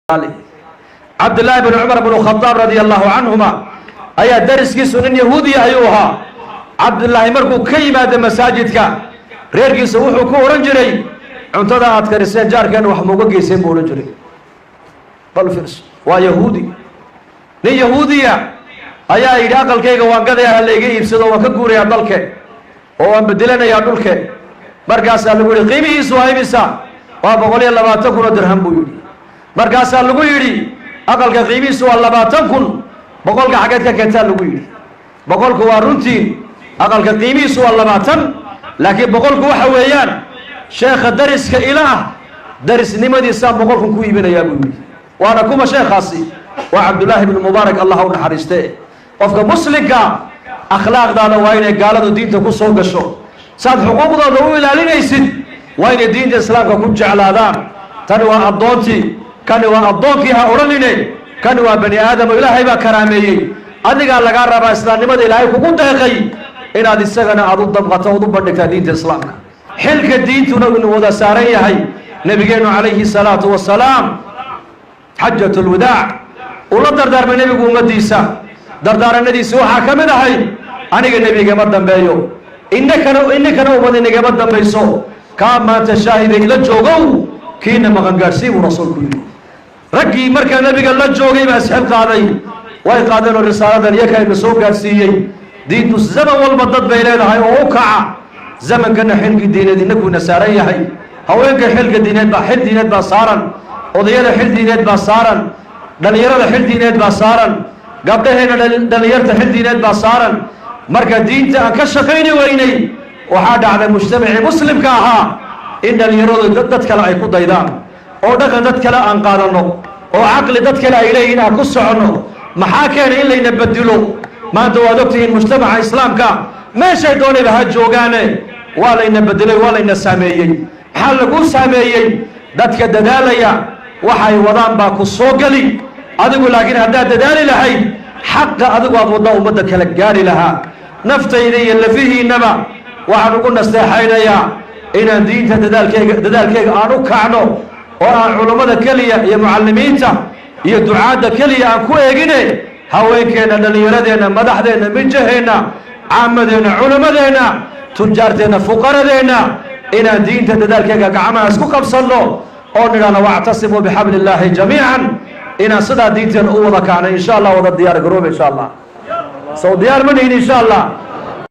Ilaali. Cabdillaahi bn Cumar bnu Khadaab radia Allahu canhuma ayaa dariskiisu nin Yahuudiya ayuu ahaa. Cabdillaahi markuu ka yimaado masaajidka, reerkiisa wuxuu ku odhan jiray: "Cuntada aad kariseen jaarkeena wax mauga geyseen?" buu odhan jiray. Bal fiirso, waa Yahuudi. Nin Yahuudiya ayaa yidhi: "Aqalkayga waan gadayaa, ha layga iibsado, waan ka guurayaa dalke oo waan bedelanayaa dhulke." Markaasaa lagu yidhi: "Qiimihiisu waa imisa?" "Waa 120,000 oo dirham," buu yidhi. Markaasaa lagu yidhi: "Aqalka qiimihiisu waa 20,000, boqolka xaggeed ka keentaa?" lagu yidhi. "Boqolku waa runtiin, aqalka qiimihiisu waa 20, laakiin boqolku waxa weeyaan sheekha dariska ila ah, darisnimadiisaa 100,000 ku iibinayaa," buu yidhi. Waana kuma sheekhaasi? Waa Cabdullaahi bnu Mubaarak, Allah u naxariiste. Qofka muslimka akhlaaqdaada waa inay gaaladu diinta ku soo gasho. Saad xuquuqdooda u ilaalinaysid, waa inay diinta Islaamka ku jeclaadaan. "Tani waa addoontii, kani waa addoonkii," ha odhanine. Kani waa bani aadam oo Ilaahay baa karaameeyey. Adigaa lagaa rabaa islaamnimada Ilaahay kugu deeqay inaad isagana aada u damqato ood u bandhigtaa diinta Islaamka. Xilka diintuna inuu wada saaran yahay. Nabigeenu calayhi salaatu wasalaam, xajat lwadaac, uu la dardaarmay nebigu ummaddiisa. Dardaaranadiisi waxaa ka mid ahayd: "Aniga nebigama dambeeyo, innakana ummad inagama dambayso. Kaa maanta shaahida ila joogow, kiina maqan gaadhsii," buu rasuulku yidhi. Raggii markaa nebiga la joogay baa isxil qaaday, way qaadeen oo risaaladan iyaka ina soo gaadhsiiyey. Diintu zaman walba dad bay leedahay oo u kaca. Zamankana xilkii diineed inakuina saaran yahay. Haweenka xilka diineed baa, xil diineed baa saaran. Odayada xil diineed baa saaran. Dhalinyarada xil diineed baa saaran. Gabdhaheenna dhalinyarta xil diineed baa saaran. Marka diinta aan ka shaqayni weynay, waxaa dhacday mujtamacii muslimka ahaa in dhalinyaradu dad kale ay ku daydaan, oo dhaqan dad kale aan qaadanno, oo caqli dad kale ay leeyihin aan ku soconno. Maxaa keenay in layna bedilo? Maanta waad ogtihiin, mujtamaca Islaamka meeshay doonayba ha joogaane, waa layna bedelay, waa layna saameeyey. Maxaa lagu saameeyey? Dadka dadaalaya waxay wadaan baa ku soo geli adigu. Laakiin haddaad dadaali lahayd, xaqa adigu aad waddaa ummadda kala gaari lahaa. Naftayda iyo lafihiinnaba waxaan ugu nasteexaynayaa inaan diinta dadaalkeega aan u kacno, oo aan culummada keliya iyo mucallimiinta iyo ducaadda keliya aan ku eegine, haweenkeenna, dhallinyaradeenna, madaxdeenna, mijaheenna, caamadeenna, culimmadeenna, tujaarteenna, fuqaradeenna, inaan diinta dadaalkeega gacmaha isku qabsanno oo nidhahno: "واعتصموا بحبل الله جميعا." Inaan sidaa diinteena u wada kacno, insha Allah. Wada diyaar garooba, insha Allah. Sow diyaar ma nihin, insha Allah?